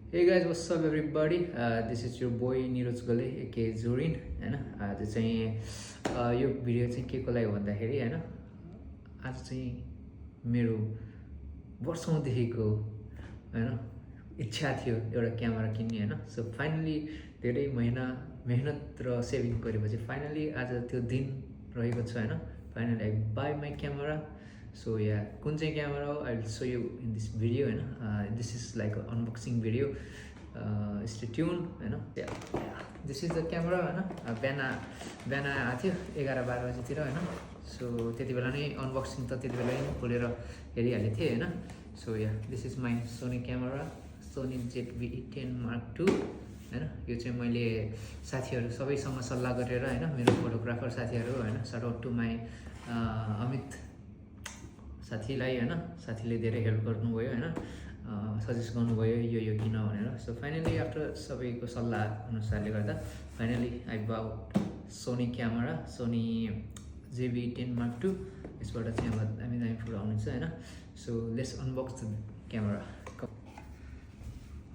Hey guys, what's up everybody? This is your boy Niroj Gale aka Zorin हैन आज चाहिँ यो video चाहिँ के को लागि भन्दाखेरि हैन आज चाहिँ मेरो वर्षौंदेखिको हैन इच्छा थियो एउटा क्यामेरा किन्ने हैन सो फाइनली धेरै महिना मेहनत र सेभिङ गरेपछि फाइनली आज त्यो दिन रहेको छ हैन finally I bye my camera. So yeah, कुन चाहिँ क्यामेरा हो I will show you in this video हैन. This is like an unboxing video. Stay tuned हैन. Yeah, this is the camera हैन. बिहान आएको थियो 11-12 बजीतिर हैन. So त्यति बेला नै अनबक्सिङ त त्यति बेला नै खोलेर हेरिहालेको थिएँ हैन. So yeah, this is my Sony camera, Sony ZV-E10 Mark II हैन. यो चाहिँ मैले साथीहरु सबैसँग सल्लाह गरेर हैन मेरो फोटोग्राफर साथीहरु हैन shout out to my Amit साथीलाई हैन साथीले धेरै हेल्प गर्नुभयो हैन सजेस्ट गर्नुभयो यो किन भनेर. सो फाइनली आफ्टर सबैको सल्लाह अनुसारले गर्दा finally I bought Sony camera Sony ZV-E10 Mark II. यसबाट चाहिँ अब दामी फोटो आउँछ हैन. So let's unbox the camera.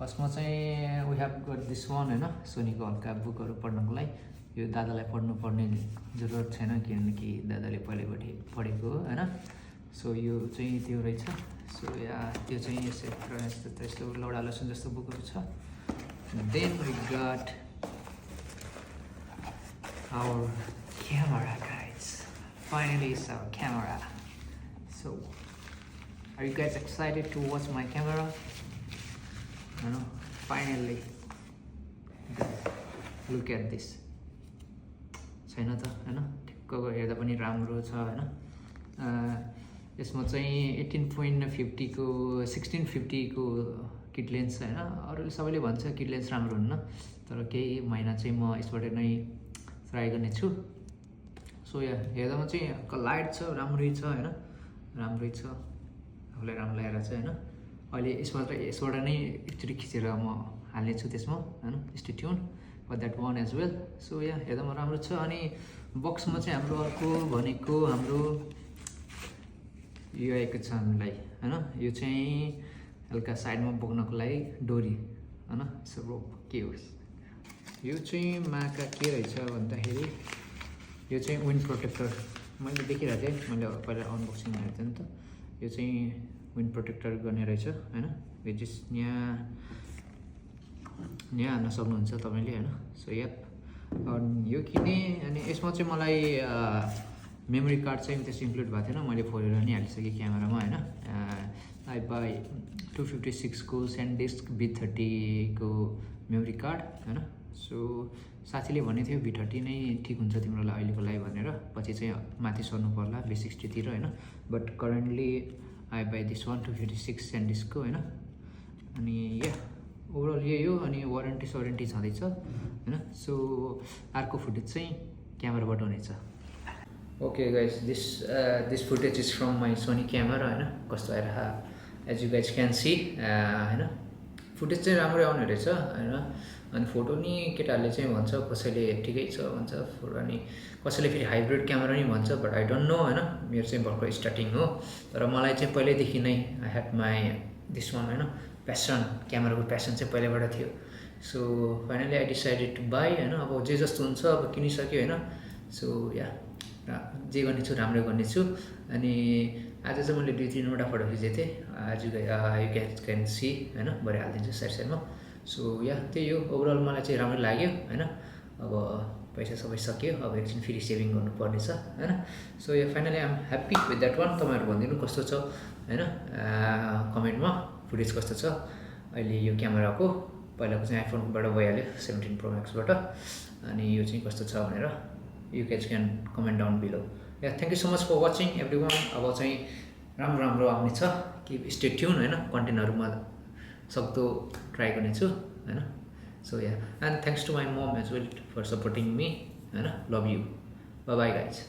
फर्स्टमा चाहिँ we have got this one हैन सोनीको हल्का बुकहरु पढ्नको लागि. यो दादालाई पढ्नु पर्ने जरुरत छैन किनकि दादाले पहिलेबाट पढेको हो हैन. सो यो चाहिँ त्यो रहेछ. सो या त्यो चाहिँ यस्तो लौडा लसुन जस्तो बुकहरु छ. Then we got our camera guys. Finally it's our camera. So are you guys excited to watch my camera? You know, finally look at this. छैन त हैन ठिक्कको हेर्दा पनि राम्रो छ हैन. यसमा चाहिँ 18.50 को 1650 को किट लेन्स हैन. अरूले सबैले भन्छ किट लेन्स राम्रो हुन्न तर केही महिना चाहिँ म यसबाट नै ट्राई गर्ने छु. सो या हेर्दामा चाहिँ लाइट छ राम्रै छ हैन राम्रै छ आफूलाई राम्रो लागेर छ हैन. अहिले यसबाट नै एकचोटि खिचेर म हाल्ने छु त्यसमा हैन. Stay tune for that one as well. So yeah हेर्दामा राम्रो छ. अनि बक्समा चाहिँ हाम्रो अर्को भनेको हाम्रो यो आएको छ हामीलाई हैन. यो चाहिँ हल्का साइडमा बोक्नको लागि डोरी हैन. सो रोप के हो यो चाहिँ माका के रहेछ भन्दाखेरि यो चाहिँ विन्ड प्रोटेक्टर मैले देखिरहेको थिएँ. मैले पहिला अनबक्सिङ गरेको थिएँ नि त. यो चाहिँ विन्ड प्रोटेक्टर गर्ने रहेछ हैन. यो चाहिँ यहाँ हान्न सक्नुहुन्छ तपाईँले हैन. सो याप यो किने. अनि यसमा चाहिँ मलाई मेमोरी कार्ड चाहिँ त्यस्तो इन्क्लुड भएको थिएन. मैले फोरेर नि हालिसकेँ क्यामेरामा हैन. आई बाई 256 को SanDisk V30 को मेमोरी कार्ड हैन. सो साथीले भनेको थियो V30 नै ठिक हुन्छ तिम्रो लागि अहिलेको लागि भनेर. पछि चाहिँ माथि सर्नु पर्ला V60 तिर हैन. But currently I by this 256 SanDisk को हैन. अनि या ओभरअल यही हो. अनि वारेन्टी छँदैछ हैन. सो अर्को फुटेज चाहिँ क्यामेराबाट हुनेछ. Okay guys this footage is from my Sony camera हैन. कस्तो आइरहेको as you guys can see हैन. फुटेज चाहिँ राम्रै आउने रहेछ हैन. अनि फोटो नि केटाहरूले चाहिँ भन्छ कसैले ठिकै छ भन्छ फोटो. अनि कसैले फेरि हाइब्रिड क्यामेरा नि भन्छ. बट आई डोन्ट नो हैन. मेरो चाहिँ भर्खर स्टार्टिङ हो. तर मलाई चाहिँ पहिल्यैदेखि नै I had my this one हैन प्यासन. क्यामेराको प्यासन चाहिँ पहिल्यैबाट थियो. So finally I decided to buy हैन. अब जे जस्तो हुन्छ अब किनिसक्यो हैन. सो या जे गर्ने छु राम्रै गर्ने छु. अनि आज चाहिँ मैले 2-3वटा फोटो खिचेको थिएँ. आज यु गाइज क्यान सी हैन. भरे हालिदिन्छु साइडमा. सो या त्यही हो. ओभरअल मलाई चाहिँ राम्रो लाग्यो हैन. अब पैसा सबै सक्यो. अब एकछिन फेरि सेभिङ गर्नुपर्ने छ हैन. So yeah finally I am happy with that one. तपाईँहरू भनिदिनु कस्तो छ हैन कमेन्टमा फुटेज कस्तो छ अहिले यो क्यामेराको. पहिलाको चाहिँ आइफोनबाट भइहाल्यो 17 Pro Maxबाट. अनि यो चाहिँ कस्तो छ भनेर you guys can comment down below. Yeah thank you so much for watching everyone. अब चाहिँ राम्रो आउने छ कि स्टे ट्युन हैन. कन्टेन्टहरू म सक्दो ट्राई गर्नेछु हैन. So yeah and thanks to my mom as well for supporting me हैन. Love you. Bye bye guys.